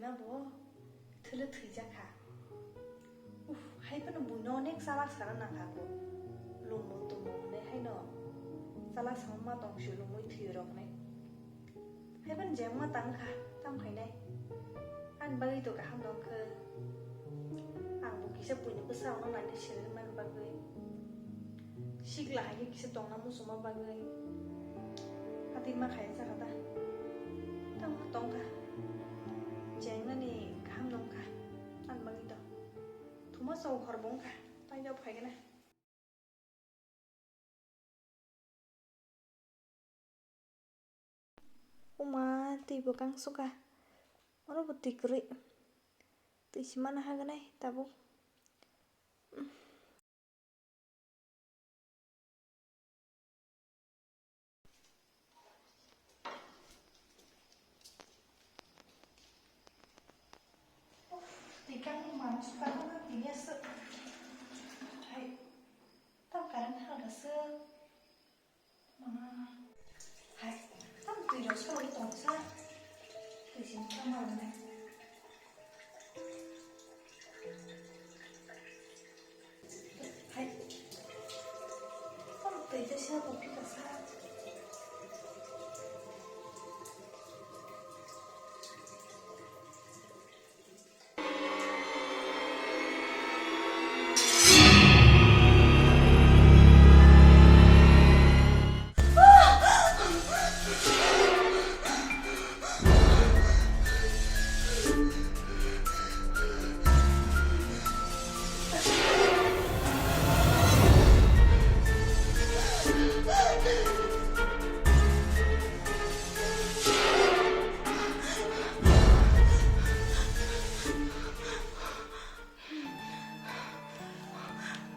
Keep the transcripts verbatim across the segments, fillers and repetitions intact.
Bo thwle thwijak kha. Uff, hai phano buino onek chalak sana nang kha bo. Lumo tumo hwnwi haino chalak sama ma tong sio lumui thwi rok nai. Hai phano jengma tang kha, tam khainai. Ani bagwi to kaham nong khe. Ang bo kisa buini bwsarokno naina siri mani bagwi. Sikla hai khe kisa tongna muchungma bagwi. Hati ma khai chakha ta. Tamo tongkha. Jengnani kaham nongkha. Ani bagwi to. Thuma chau hor bo wngkha. Paida phaigana. Uma twi bo kang suka. Oro bo twi kwrwi. Twi si mana haganai tabuk. Uff, twi kang ni mansu kaham twi ya se. Hai, tam karan hal ga se. Ma. Hai, tam twi rok salo tong sa. Twi sin kang ma nai. Hai. Tam twi twi sa bo phi ka sa.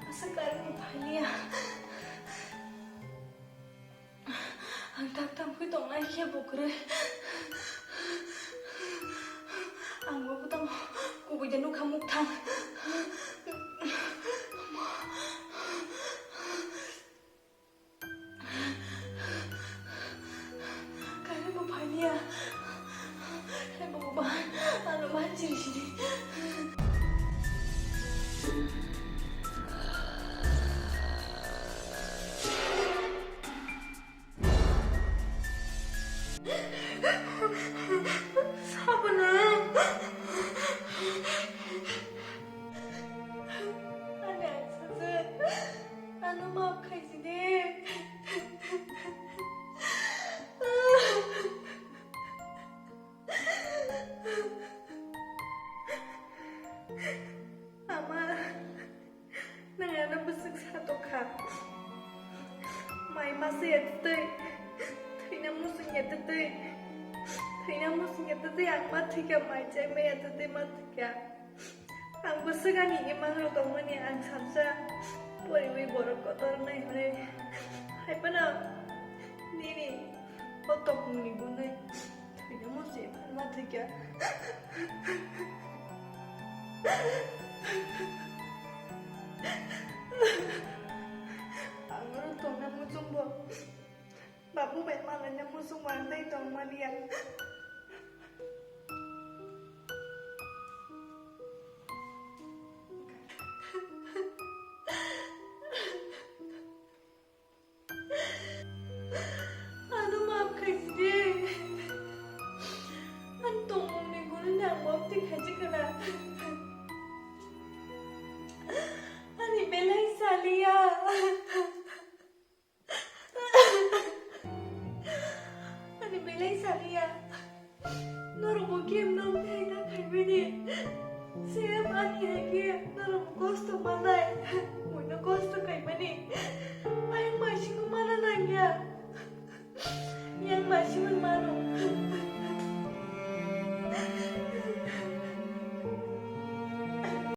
Aswk karwi phailiya. Ang tak tam khe tongnai khe bo kwrwi. Ang bo tamo kubui de nukha mukthang. Kare bo phailiya. Hai bo ba, ano ba chiri chiri. Sabana. Ani angsajak, ano maaf khaisidi. Ama, nwng ano bwswk sa tongkha. Mai masa ya twtwi, thwina muchung ya twtwi, thwina muchung ya twtwi ang ma thwikha, mai chai maya twtwi ma thwikha. Ang bwswk ani imang rok tongmani ang samsa poriwi borok kotor nai hwnwi. Hai phano nini o tongmungni gunwi thwina muchung ya ma thwikha. Ang oro tongna muchungbo babu bai malaina muchung wangdai tongmani ang. Ano maaf khaisidi. Ani tongmungni gunini ang maaf twi khaijak khwna. Ani belai saliya. Ani belai saliya. Norok bo khe nong thai na khaimani. Same ani hai khe norok bo kosto manai. Muino kosto khaimani. Ayang maisingo mana nangya.